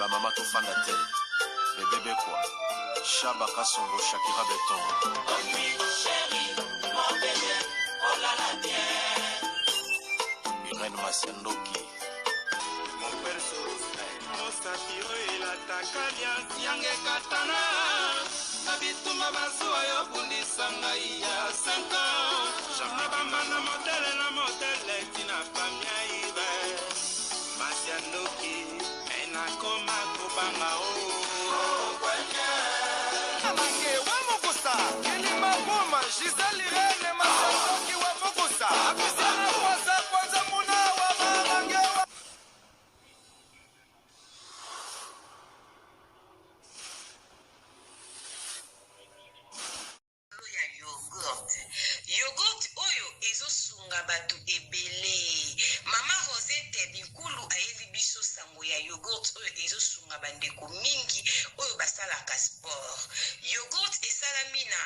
Ba mama tofanda te. Bebe Bekwa, Shaba Kasongo, Shakira Beton. Irène Masiandoki. Mosapi oyo elataka liasi yange ekatana na bitumba bazuwa yo bundisa ngai ya 5 ans na bambanda modele na modele tina famia ibe masi ya ndoki me nakoma kobanga o Amange wa Mukusa, Kilima Buma, Gisèle Irene Masandoki wa Mukusa, Apisiana Kwanza Kwanza Muna wa Mamange wa Likolo ya yoghurt. Yoghurt oyo ezo sunga batu ebele. Mama Rosette Binkulu ayeli biso sango ya yoghurt oyo ezo sunga ba ndeko mingi oyo basalaka sport. Yoghurt esalami na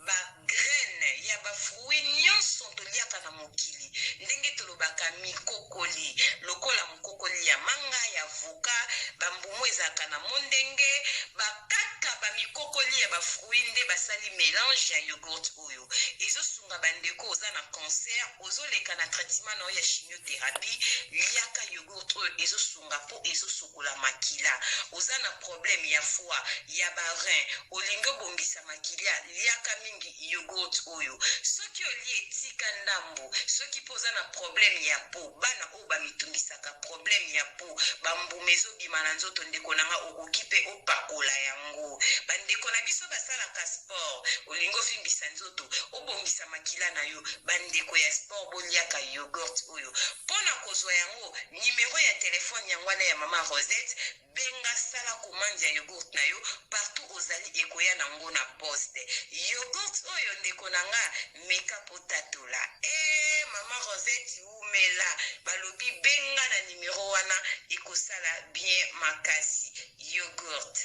ba graines ya ba fruits nionso toliaka na mokili ndenge tolobaka mikokoli lokola mokokoli ya manga, ya avocat, ba mbuma ezalaka na mondenge, ba kaka ba mikokoli ya ba fruits nde basali melange ya yoghurt oyo. Ezo sunga ba ndeko oza na cancer, ozo leka na traitement na yo ya chimiotherapie, liaka yoghurt oyo ezo sunga po ezo sokola makila. Oza na problème ya foie, ya ba reins, olingi obongisa makilia, liaka mingi yoghurt oyo. Soki olie tika ndambu, soki pe oza na problème ya peau, bana oyo ba mitungisaka problème ya peau ba mbuma ezo bima na nzoto ndeko na nga okoki pe opakola yango ba ndeko na biso basalaka sport olingi ovimbisa nzoto obongisa makila na yo ba ndeko ya sport boliaka yoghurt oyo pona kozwa yango numero ya telephone yango wana ya mama Rosette Benga sala commande ya yogourt na yo partout ozali ekoya na ngo na poste. Yogourt oyo ndeko na nga meka po tatola. Eeh maman Rosette wumela balobi benga na numero wana ekosala bien makasi. Yogourt.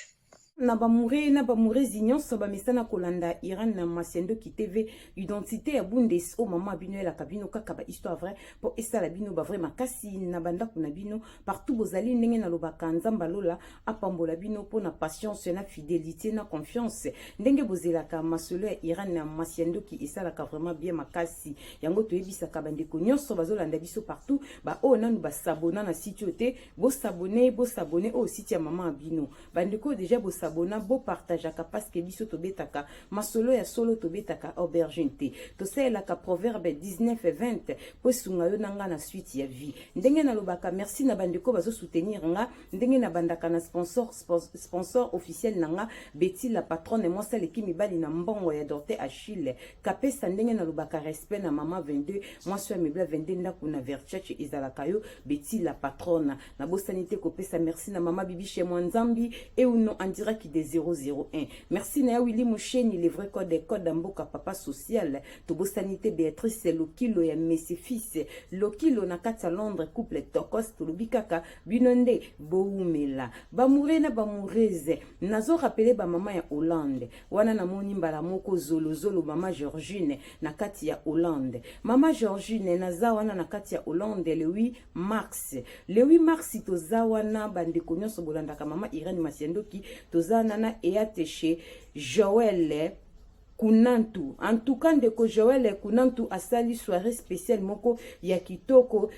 Na ba mure na ba murezi nyonso bamesana kolanda Iran na Masiandoki TV identité ya Bundes o mama bino elaka bino kaka ba histoire vraie po esala bino ba vrai makasi na bandako na bino partout bozali ndenge nalobaka nzambe alola apambola bino mpo na patience na fidelité na confiance ndenge bozelaka masolo ya iran na masiandoki esalaka vraiment bien makasi yango toyebisaka bandeko nyonso bazolanda biso partout baoyo nanu basabona na site oyo te bosabone bosabone oyo site ya mama ya bino bandeko oyo deja bosabona bopartageaka parceke biso tobetaka masolo ya solo tobetaka aubergine te tosalelaka proverbe 19 20 mpo esunga yo na nga na suite ya vie ndenge nalobaka merci na bandeko bazo soutenir nga ndenge nabandaka na sponsor, sponsor officiel na nga Betty la patronne mwasi aleki mibali na mbongo ya Dorte Achille kapesa ndenge nalobaka respect na mama 22 mwasi ya mibla 22 ndako na Versace ezalaka yo Betty la patronne nabosani te kopesa merci na mama Bibi chez moi Nzambi euno en direct de 001 merci na ya Willy Musheni le vrai code code ya mboka papa social tobosani te Beatrice Lokilo ya Messi fils Lokilo na kati ya Londres couple tokos tolobi kaka bino nde bowumela bamoure na bamourese nazo rappeler ba mama ya Hollande wana namoni mbala moko zolozolo mama Georgine na kati ya Hollande mama Georgine naza wana na kati ya Hollande le 8 mars le 8 mars toza wana bandeko nyonso bolandaka mama Irène Masiandoki toza wana na Eateshe Joël Kunantu. En tout cas ndeko Joël Kunantu asali soirée spéciale moko ya kitoko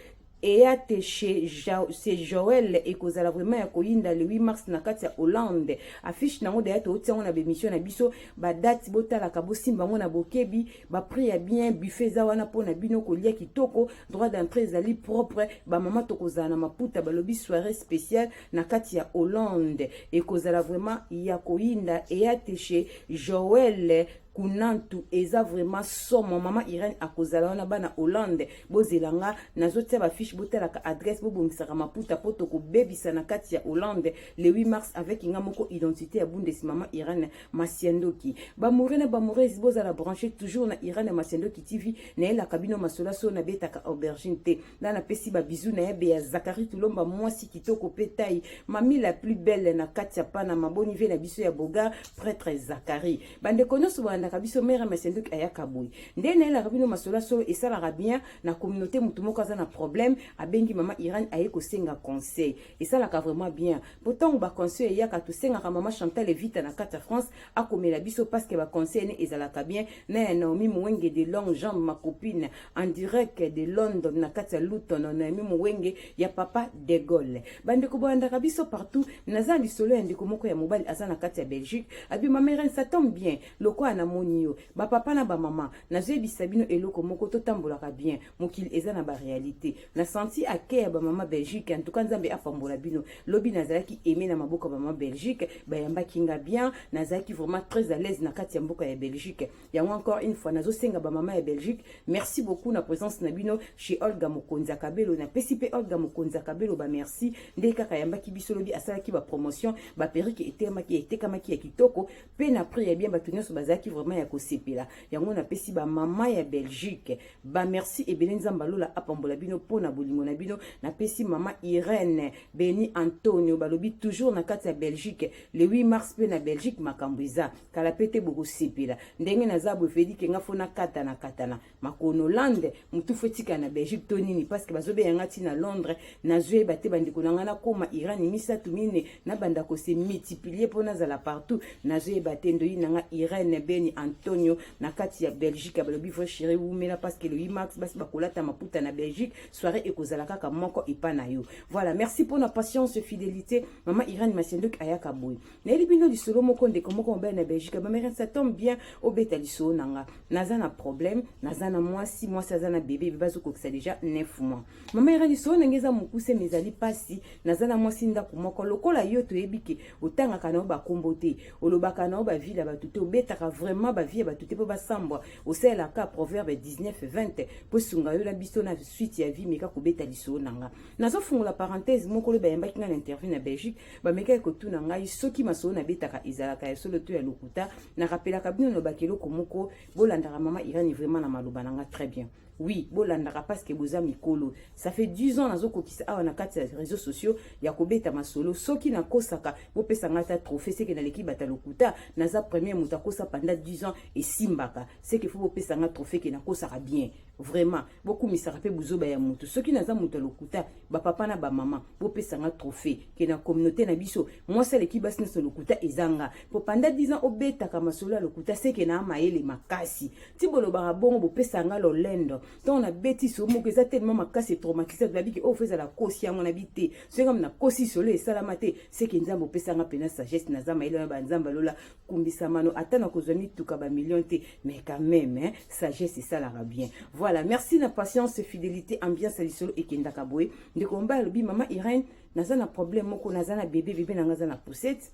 eyate chez chez Joël ekozala vraiment ya koyinda le 8 mars na kati ya Hollande. Affiche nango d'ailleurs tooti yango na bemission na biso ba date botalaka bosimba yango na bokebi ba prix ya bien buffet eza wana mpo na bino kolia kitoko droit d'entrée ezali propre ba mama tokozala na maputa balobi soirée spéciale na kati ya Hollande ekozala vraiment ya koyinda eyate chez Joël Kunantu eza vraiment somo mama Irène akozala wana bana Hollande bozela nga nazotia ba fiche botalaka adresse bobongisaka maputa po tokobebisa na kati ya Hollande le 8 mars avec nga moko identité ya Bundes mama Irène Masiandoki bamoure na bamourese bozala branché toujours na Irène Masiandoki TV nayelaka bino masolo so nabetaka aubergine te nga napesi ba bisous na ye ya Zakari Tulomba mwasi kitoko pe taille mami la plus belle na kati ya Panama boni vie na biso ya Bogar prêtre Zakari bandeko nyonso bolanda. Bolandaka biso, mère Masendoki ayaka boye nde nayelaka bino masolo ya solo. Esalaka bien na communauté. Motu moko aza na problème, abengi mama Irane, aye kosenga conseil, esalaka vraiment bien. Po ntango baconseil eyaka, tosengaka mama Chantal Evita na kati ya France akomela biso, parce que baconseil ne ezalaka bien. Na ya Naomi Mowenge de longue jambe, ma copine en direct de London, na kati ya Luton, Naomi Mowenge ya papa de Gaulle. Bandeko bolandaka biso partout, naza lisolo ya ndeko moko ya mobali aza na kati ya Belgique. Abi: "Mama Irene, ça tombe bien lokola namoni yo." Bapapa na bamama, nazoyebisa bino eloko moko: totambolaka bien, mokili eza na baréalité. Na senti ake ya bamama Belgique, en tout cas Nzambe apambola bino. Lobi nazalaki aimé na maboko ya bamama Belgique, bayambaki nga bien, nazalaki vraiment très à l'aise na kati ya mboka ya Belgique. Yango, encore une fois, nazosenga bamama ya Belgique, merci beaucoup na présence na bino chez Olga Mokonzi ya Kabelo. Napesi mpe Olga Mokonzi ya Kabelo bamerci nde kaka ayambaki biso lobi, asalaki bapromotion, baperruque etekamaki, etekamaki ya kitoko mpe na prix ya bien, bato nyonso bazalaki vraiment ya kosepela. Yango napesi bamama ya Belgique bamerci ebele, Nzambe alola apambola bino mpo na bolingo na bino. Napesi mama Irene Beni Antonio, balobi toujours na kati ya Belgique, le 8 mars mpe na Belgique makambo eza kala mpe te, bokosepela. Ndenge naza boye, fedike nga fo nakatana katana makono Hollande, motu fo etika na Belgique to nini, parce que bazobenga ntina Londres, nazoyeba te. Bandeko na ngai, nakóma Iran misato mine, nabanda kose multiplier mpo nazala partout, nazoyeba te. Ndoyi na nga Irene Beni Antonio na kati ya Belgique, balobi vrai chéri, wumela, parce que le 8 mars basi bakolata maputa na Belgique, soirée ekozala kaka moko epa na yo. Voilà, merci mpona patience, fidélité. Mama Irene Masiandoki ayaka boye, nayebi bino lisolo moko. Ndeko moko mobali na Belgique: "Mama Irene, ça tombe bien obeta lisolo na nga. Naza na problème, naza na mwasi, mwasi aza na bébé, bébé azokokisa déjà 9 mois. Mama Irene, lisolo ndenge eza mokuse, mais ezali mpasi. Naza na mwasi ndako moko. Lokola yo toyebi ke otangaka na yo bakombo te, olobaka na yo bavile ya bato te, obetaka vraiment bavie ya bato te mpo basambwa, osalelaka proverbe 19 20 mpo esunga yo na biso na suite ya vie. Meka kobeta lisolo na nga." Nazofungola parenthèse moko: oyo bayambaki ngai na interview na Belgique, bamekaki kotuna ngai soki masolo nabetaka ezalaka ya solo to ya lokuta. Narapelaka bino, nalobaka eloko moko: bolandaka mama Irene vraiment na maloba na nga très bien. Oui, bolandaka parce que boza mikolo. Ça fait 10 ans nazokokisa awa na kati ya réseaux sociaux ya kobeta masolo. Soki nakosaka, bopesa ngai ata trophée, seke naleki bata lokuta. Naza premier moto akosa pendant 10 ans, esimbaka, seke fo bopesa nga trophée ke nakosaka bien. Vraiment, bokumisaka mpe buzoba ya motu. Soki naza moto ya lokuta, bapapa na bamama, bopesa nga trophée ke na communauté na biso mwasi aleki basi nyonso lokuta ezanga. Po pendant 10 ans obetaka masolo ya lokuta, seke na mayele makasi. Ti bolobaka bongo, bopesa nga lolendo. Ntongo nabeti so moko eza tellement makasi, etraumatise babiki oyo fo ezala kosi yango nabi te. Soki ngam nakosi solo esalama te, seke Nzambe opesanga mpena sagesse, naza mayele wana. Banzambe alola kumbisa mano, ata na kozwa mituka bamillion te, mais quand même, hein, sagesse esalaka bien. Voilà, merci na patience, fidélité. Ambiance ya lisolo ekendaka boye. Ndeko mobali alobi: "Mama Irene, naza na problème moko, naza na bébé, bébé na nga aza na poussette.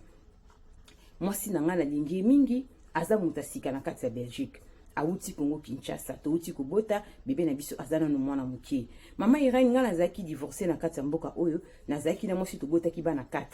Mwasi na ngai nalingi mingi, aza moto asika na kati ya Belgique, awuti Kongo Kinshasa. Touti kobota bébé na biso, aza nano mwana moke. Mama Irene, ngai nazalaki divorce na kati ya mboka oyo, nazalaki na mwasi, tobotaki bana 4.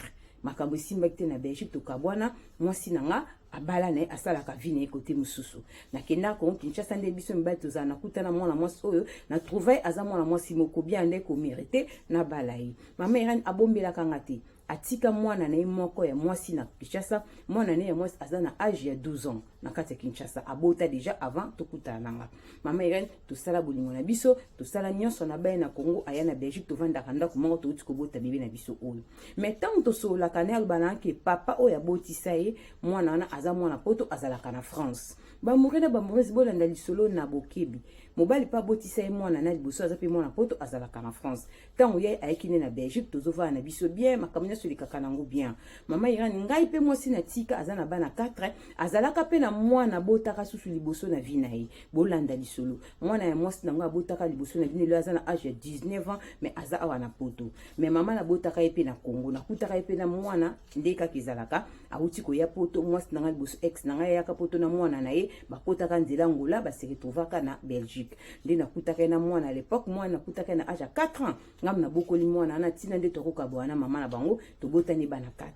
Makambo esimbaki te na Belgique, tokabwana. Mwasi na nga abala na ye, asalaka vie na ye kote mosusu. Nakendaka Kongo Kinshasa, nde biso mibali tozala, nakutana mwana mwasi oyo na trouve aza mwana mwasi moko bien, nde komérite nabala ye. Mama Irene, abombelaka nga te, atika mwana na ye moko ya mwasi na Kinshasa. Mwana na ye ya mwasi aza na age ya 12 ans na kati ya Kinshasa, abota déjà avant tokutana na nga. Mama Irene, tosala bolingo na biso, tosala nyonso na baye na Congo, aya na Belgique, tovandaka ndako moko, touti kobota bébé na biso oyo. Mais ntango tosololaka na ye, aloba na ke papa oyo abotisa ye mwana wana aza mwana Poto, azalaka na France." Baamoureux na baamoureuse, bolanda lisolo na bokebi. Mobali mpe abotisa ye mwana na liboso aza mpe mwana Poto, azalaka na France. Ntango ye ayeki nde na Belgique, tozovanda na biso bien, makambo nyonso elekaka nango bien. Mama Irene, ngai mpe mwasi na tika aza na bana 4, azalaka mpe na mwana abotaka susu liboso na vie na ye. Bolanda lisolo. Mwana ya mwasi nango abotaka liboso na bino, lelo aza na age ya 19 ans, mais aza awa na Poto. Mais mama, nabotaka ye mpe na Congo, nakutaka ye mpe na mwana. Nde kaka ezalaka, awuti koya Poto, mwasi na ngai liboso, ex na ngai, ayaka Poto na mwana na ye, bakotaka nzela Ngola, base retrouvaka na Belgique. Nde nakutaka ye na mwana. À l'époque mwana nakutaka ye na age ya 4 ans. Ngambo nabokoli mwana wana ntina nde tokokaboya na mama na bango, tobotani bana 4.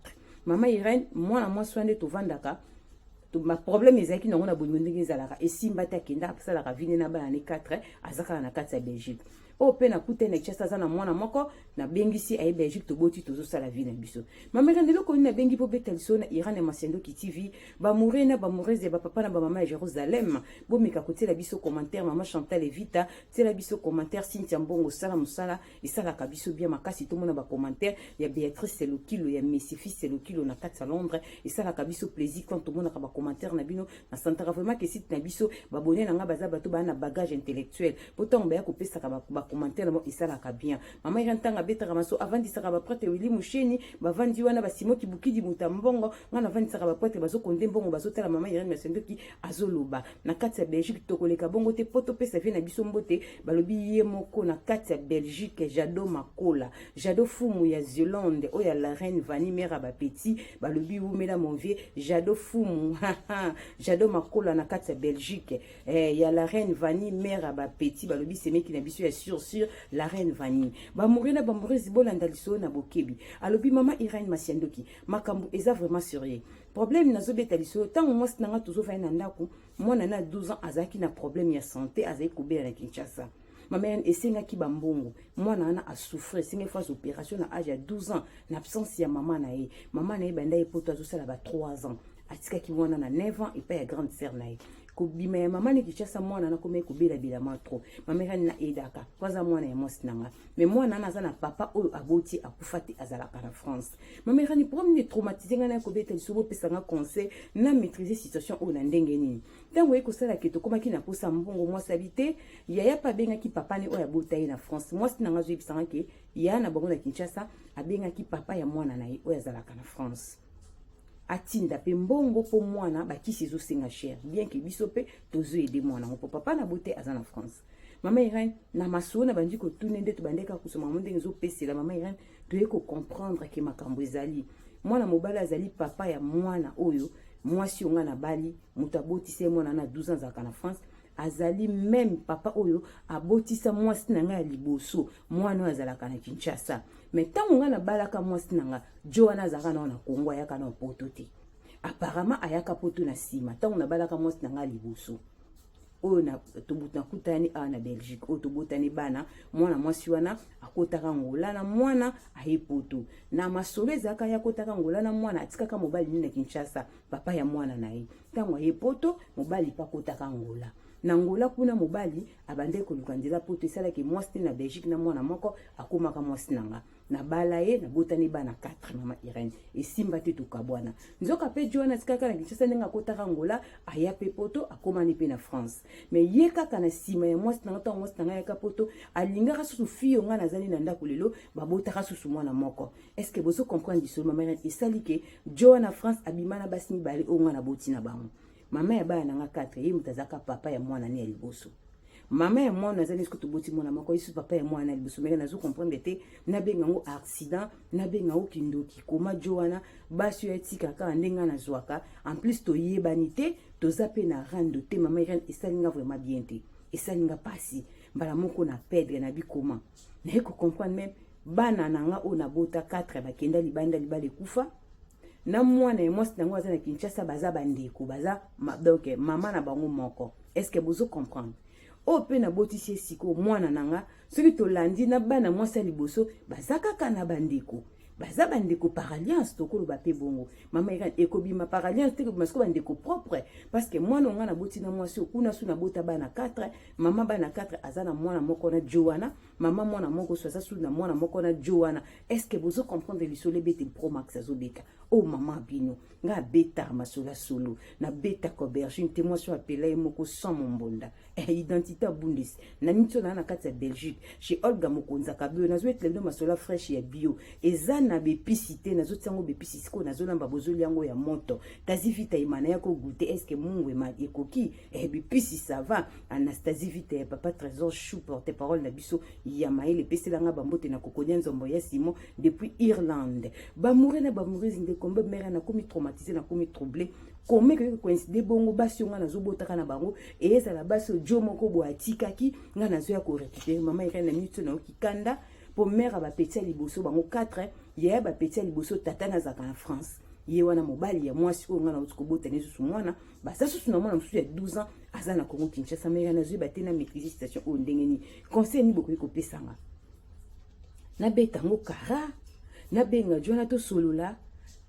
Mama Irene, mwana mwasi wana nde tovandaka, baproblème ezalaki nango na bolingo, ndenge ezalaka, esimba te. Akenda asalaka vie na bana ne 4, aza kaka na kati ya Belgique. Oyo mpe nakutani na Kinshasa, aza na mwana moko, nabengisi aye Belgique, toboti, tozosala vie na biso. Mama Irene, eloko nini nabengi mpo beta lisolo na Iran ya Masiandoki TV? Bamoure na bamourese ya bapapa na bamama ya Jérusalem, bomeka kotiela biso commentaire. Mama Chantal Evita, tiela biso commentaire. Cynthia Mbongo, sala mosala, esalaka biso bien makasi. Tomona bacommentaire ya Béatrice Lokilo, ya Messi Fils Lokilo na kati ya Londres, esalaka biso plaisir quand tomonaka bacommentaire na bino. Nasantaka vraiment ke site na biso, babone na nga baza bato baa na bagage intellectuel, po ntango baya kopesaka bacommentaire na bango, esalaka bien. Mama Irene, ntango abetaka maso, avandisaka baprêtre Willi Musheni, bavandi wana, basimoki bukidi moto ya mbongo. Ngai navandisaka baprêtre, bazokonde mbongo, bazotala mama Irene Masendoki azoloba na kati ya Belgique. Tokoleka bongo te mpo topesa vie na biso mbote. Balobi ye moko na kati ya Belgique, Jado Makola, Jado Fumu ya Zelande, oyo ya la reine Vani, mare ya bapeti. Balobi wumela, mon vieux Jado Fumu, Jado Makola na kati ya Belgique, ya la reine Vani, mare ya bapeti. Balobi semeki na biso ya sur sur la reine Vani. Bamouri na bamourisi, bolanda lisolo na bokebi. Alobi: "Mama Irene Masiandoki, makambo eza vraiment sérieux. Problème nazobeta lisolo, ntango mwasi na nga tozovandi na ndako, mwana na 12 ans azalaki na problème ya santé, azalaki kobela na Kinshasa. Mama Yani, esengaki bambongo. Mwana wana asouffre, esengaki phase opération na age ya 12 ans, na absence ya mama na ye. Mama na ye banda ye poto, azosala ba 3 ans, atikaki mwana na 9 ans epai ya grande sœur na ye. Kobima ya mama na Kinshasa, mwana nakomaki kobelabela mwa trop. Mama Yani, na edaka po aza mwana ya mwasi na nga, mais mwana wana aza na papa oyo aboti, akufa te, azalaka na France. Mama Yani, problème nini traumatise ngai na kobeta liso? Bopesanga conseil na maîtriser situation oyo na ndenge nini?" Ntango oye kosala ke tokomaki na posa mbongo, mwasi abi te, yaya mpe abengaki papa ne oyo abota ye na France. Mwasi na nga azoyebisanga ke yaya na bango na Kinshasa abengaki papa ya mwana na ye oyo azalaka na France, atinda mpe mbongo mpo mwana bakisi ezosenga cher, bien ke biso mpe tozoyede mwana yango mpo papa na bote aza na France. Mama Irene, na masolo na bandi kotuna nde tobandeka kosoma mo ndenge ezopesela. Mama Irene, toye kocomprendre ke makambo ezali, mwana mobali azali papa ya mwana oyo mwasi oyo nga na bali, moto abotisa ye mwana na 12 ans, azalaka na France, azali même papa oyo abotisa mwasi na ngai ya liboso, mwana oyo azalaka na Kinshasa. Mais ntango ngai nabalaka mwasi na nga, jo wana azalaka nao na Kongo, ayaka na poto te. Apparemment ayaka poto na nsima, ntango nabalaka mwasi na ngai ya liboso oyo nakutani awa na Belgique, oyo tobotani bana. Mwana mwasi wana akotaka Ngola na mwana, aye poto. Na masolo ezalaka ye akotaka Ngola na mwana, atikaka mobali nini na Kinshasa, papa ya mwana na ye. Ntango aye poto, mobali mpe akotaka Ngola. Na Ngola kuna, mobali abandaki koluka nzela poto. Esalaki mwasi te na Belgique na mwana moko, akomaka mwasi na nga. Nabala ye, nabotani bana 4. Mama Irene, esimba te, tokabwana. Nzoka mpe jo wana atikaka na Kinshasa, ndenge akotaka Ngola, aya mpe poto, akomani mpe na France. Mais ye kaka na nsima ya mwasi na nga, ntango mwasi na ngai ayaka poto, alingaka susu fille ngai nazali na ndako lelo, babotaka susu mwana moko. Est ce que bozo comprendre lisolo, mama Irene? Esali ke jo wana France abima na basi mibale oyo ngai naboti na bango. Mama ya bana na nga 4, ye moto azalaka papa ya mwana ne ya liboso. Mama ya mwana aza soki toboti mwana moko, yesu papa ya mwana ya liboso. Meke nazo comprendre te, nabenga yango accident, nabenga yango kindoki? Koma jo wana basi oyo atika kaka ndenge nga nazwaka, en plus toyebani te, toza mpe na rando te. Mama Irene, esali nga vraiment bien te, esali nga mpasi. Mbala moko na pedre na bikoma, naye kocomprendre même bana na nga oyo nabota 4 bakenda libanda, libala ekufa na mwana ya mwasi nango aza na Kinshasa, baza bandeko, baza donc mama na bango moko. Est ce que bozo comprendre? Oyo mpe nabotisi ye sikoyo, mwana na nga, soki tolandi na bana mwasi ya liboso, baza kaka na bandeko, baza bandeko par alliance, tokoloba mpe bongo. Mama Irene, ekobima par alliance te, ekobima sikoyo bandeko propre, parce que mwana onga naboti na mwasi oyo kuna so nabota bana 4, mama bana 4 aza na mwana moko na jo wana, mama mwana moko so aza su na mwana moko na jo wana. Est ce que bozo comprendre lisolo ebete Promax azobeta oyo? Mama bino, nga abetaka masolo ya solo, nabetaka aubergine te. Mwasi oyo apela ye moko sans mombonda, identité ya Bundes na niti oyo naa na kati ya Belgique, chez Olga Mokonzi Akabi oyo nazoyetela bino masolo ya fraîche ya bio, eza na bepisi te, nazotia yango bepisi. Sikoyo nazolamba, bozolia yango ya moto. Tazi Vita emana ya kogoûter. Est ce que mungu ekoki bipisi? Ça va, Anastasie Vita ya papa Trésor Chou, porte parole na biso ya mayele, epeselanga bambote na kokonia nzombo ya Simon depuis Irlande. Bamoure na bamoureuse, ndeko mbe mare, nakomi traumatisé, nakomi troublé. Kome ekoki koincide bongo? Basi oyo ngai nazobotaka na bango, ezala basi oyo jo moko boye atikaki, ngai nazoya korécupérer. Mama Irene, na minute nayoki kanda mpo mare ya bapeti ya liboso, bango 4, yaya bapeti ya liboso, tata nazalaka na France, ye wana mobali ya mwasi oyo ngai nauti kobota ne susu mwana, baza susu na mwana mosusu ya 12 ans. Aza na Congo Kinshasa, mais ya nazoyeba te na maîtriser situation oyo ndenge nini. Conseil nini bokoki kopesa nga? Nabeta yango kara, nabenga jo wana tosolola,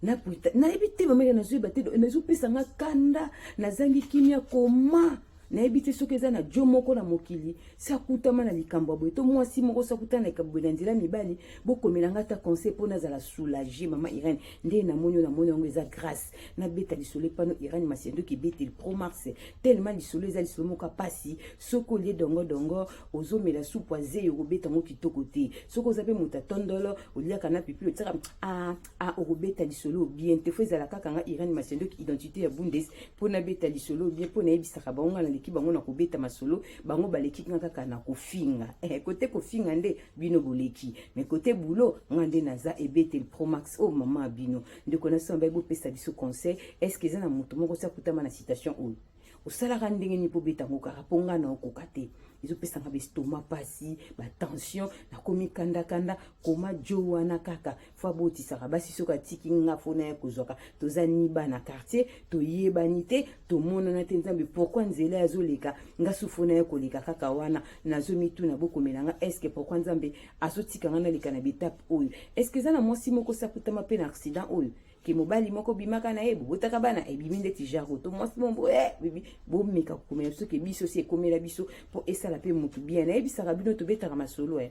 naputa nayebi te mama, nazoyeba te, nazopesa nga kanda, nazangi kimia koma. Nayebi te soki eza na jo moko na mokili si akutama na likambo ya boye, to mwasi moko si akutana na likambo boye na nzela mibali. Bokomela nga ata conseil mpo nazala soulage. Mama Irene, nde namoni oyo, namoni yango eza grâce. Nabeta lisolo epano Irene Masiandoki ebeteli pro mars tellement lisolo eza lisolo moko pasi. Soki olie dongo dongo, ozomela supu azeyi, okobeta yango kitoko te. Soki oza mpe moto atondolo, oliaka na pipi, otiaka a a, okobeta lisolo bien te. Fo ezala kaka nga Irene Masiandoki, identité ya Bundes, mpo nabeta lisolo bien, mpo nayebisaka bango nga naleki bango na kobeta masolo. Bango baleki nga kaka na kofinga. Kote kofinga nde bino boleki, mais kote boulot nga nde naza ebeteli promax. Oyo mama ya bino, ndeko na so, baye bopesa biso conseil. Est ce que eza na moto moko si akutama na situation oyo? Osalaka ndenge nini mpo obeta yango kaka? Mpo nga na okoka te, ezopesanga baestomac pasi, batension, nakomi kandakanda. Koma jo wana kaka fo abotisaka basi, soki atiki nga fo na ye kozwaka. Toza ni bana quartier, toyebani te, tomonana te. Nzambe, pourquoi nzela azoleka nga su fo na ye koleka kaka wana? Nazomituna, bokomela nga, est-ce pourquoi Nzambe azotika nga naleka na baétape oyo? Est-ce eza na mwasi moko sakutama mpe na accident oyo ke mobali moko bimaka na ye, bobotaka bana, ebimi ndeti jaro to mwasi mombo bibi? Bomeka kokomela biso ke biso si ekomela biso mpo esala mpe motu bien. Nayebisaka bino, tobetaka masolo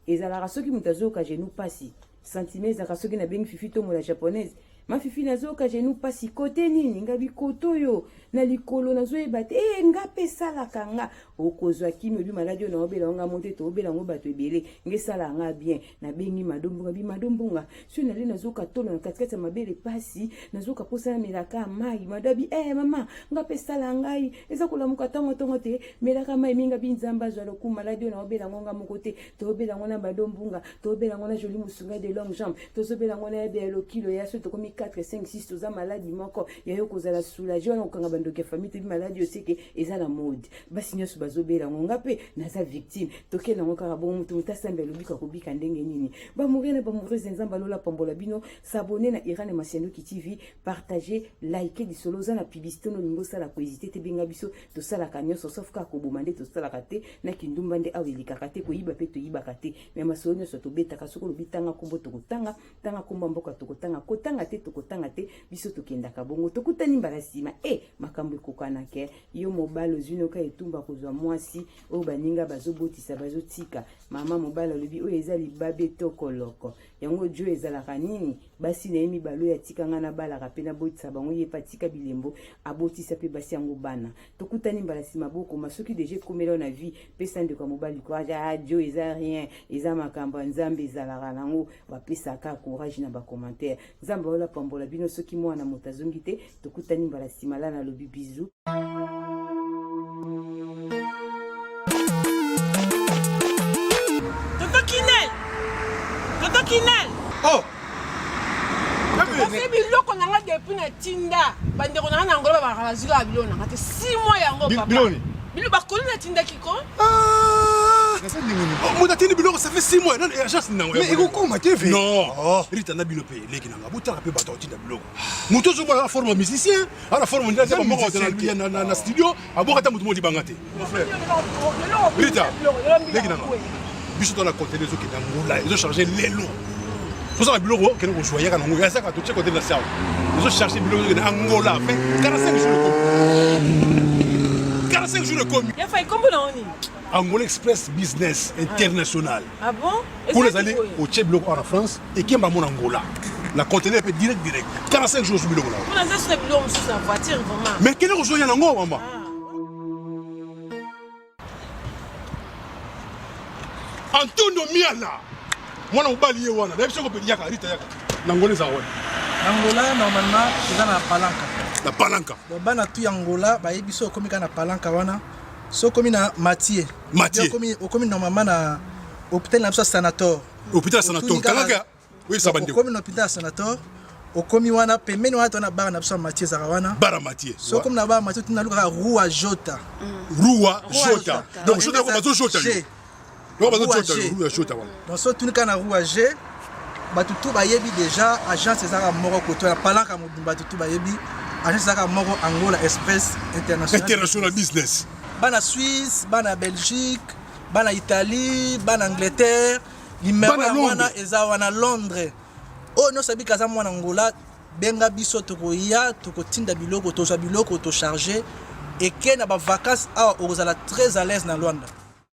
ezalaka soki moto azoyoka genou pasi, sentiment ezalaka soki nabengi Fifi Tomola japonaise: "Ma Fifi, nazoyoka genou pasi kote nini?" Nga bikoto oyo na likolo nazoyeba te. Nga mpe esalaka nga. Okozwa kimi, obi maladi oyo naobela ngo nga mo te, toobela yango bato ebele. Nga esalaka nga bien. Nabengi Madombunga, bi Madombunga, soki nale nazoka tolo na katikati ya mabele pasi, nazoka mposa namelaka mai. Madabi mama, nga mpe esala ngai, eza kolamuka ntongo ntongo te, melaka mai mingi. Bi Nzambe azwa lokumu, maladi oyo naobela yango nga moko te, toobela yango na Madombunga, toobela yango na Joli Mosunga de longue jambe, tozobela yango na yebe ya lokilo ya so. Tokomi 4, 5, 6, toza maladi moko ya yo. Kozala soulage wana, kokanga bandoki ya famille toyebi maladi oyo seke eza na mode, basi nyonso bazobela yango, nga mpe naza victime. Tokende yango kaka bongo, moto moto asambi alobika kobika ndenge nini. Bamoureux na bamoureuse, Nzambe alola pambola bino. S'abonner na Irane Masiandoki TV, partager, like lisolo. Oza na publicité no olingi osala, kohésiter te, benga biso. Tosalaka nyonso sauf kaka koboma nde tosalaka te, na kindumba nde awa elikaka te, koyiba mpe toyibaka te. Me masolo nyonso tobetaka. Soki olobi tanga nkombo, tokotanga. Tanga nkombo ya mboka, tokotanga. Kotanga te, tokotanga te. Biso tokendaka bongo. Tokutani mbala nsima. Makambo ekokanake yo mobali ozwi noka etumba kozwa mwasi oyo baninga bazobotisa, bazotika mama. Mobali alobi oyo eza libabe tokoloko yango jo ezalaka nini? Basi na ye mibale oyo atika ngai nabalaka mpe nabotisa bango, ye mpe atika bilembo, abotisa mpe basi yango bana. Tokutani mbala nsima. Bokoma soki deja ekomela yo na vie, pesa ndeko ya mobali courage. Ah, jo eza rien, eza makambo ya Nzambe, ezalaka nango. Bapesaka courage na bacommentaire. Nzambe aola pambola bino. Soki mwana moto azongi te, tokutani mbala nsima. La nalobi bizu. Tonton Kinel, Tonton Kinel. Oh. Kasi biloko na nga depuis na tinda bandeko na nga na Angola, babaka bazwi kaka biloko na nga te. 6 mois yango, papa. Biloko nini? Bilo bakoli natindaki ko. Moto atindi biloko, ça fait 6 mois, nani agence nango? Mais ekokoma te ve. Non, Rita, na bino mpe eleki nanga. Botala mpe bato akotinda biloko. Moto ozomona na forme ya musicien, ana forme nde moko na studio, aboka ata moto mo libanga te. Mon frère Rita, leki nanga, biso to na conteneur ezokende Angola, ezocharge lelo. Tozala biloko kende kozwa, yaka nango, yazaka totie conteneur na sawa, ezocharge biloko, ezokende Angola. Fait 45 jours ekomi, 45 jours ekomi. Ya fai, kombo na yo nini? Angola Express Business International. Ah bon? Kuna ezali otie biloko awa na France, ekemba mo na Angola na conteneur mpe direct direct, 45 jours biloko na. Mpona eza suna biloko mosusu na voiture vraiment. Mais kende kozwa ya nango, mama. Antonio Miala, mwana mobali ye wana, nayebi soko yaka. Rita, yaka na Angola, ezala wana. Na Angola, normalement eza na Palanka. Na Palanka. Donc bana tu ya Angola bayebi so okomi kaka na Palanka wana, so okomi na Matie. Matie. Okomi normalement na hôpital na biso ya Sanator. Hôpital ya Sanator, kangaka oyebisa bandeko. Okomi na hôpital ya Sanator, okomi wana pembeni wana, to na bar na biso ya Matie ezalaka wana. Bar ya Matie. So okomi na bar Matie, tuna lukaka Rua Jota. Rua Jota, donc Jota yako bazojota yo, donc bazojota yo Rua Jota wana. Donc so otuni kaka na Rua G, bato tu bayebi déjà agence ezalaka moko koto ya Palanka mobimba, bato tu bayebi. Agence ezaka moko, Angola Express International. International Business. Bana Suisse, bana Belgique, bana Italie, bana Angleterre, numéro Bana ya Londres. wana eza wana Londres. Oyo nyonso abika aza mwana Angola, benga biso, tokoya, tokotinda biloko, tozwa biloko, tocharge eke na bavacance awa, okozala très à l'aise na Luanda.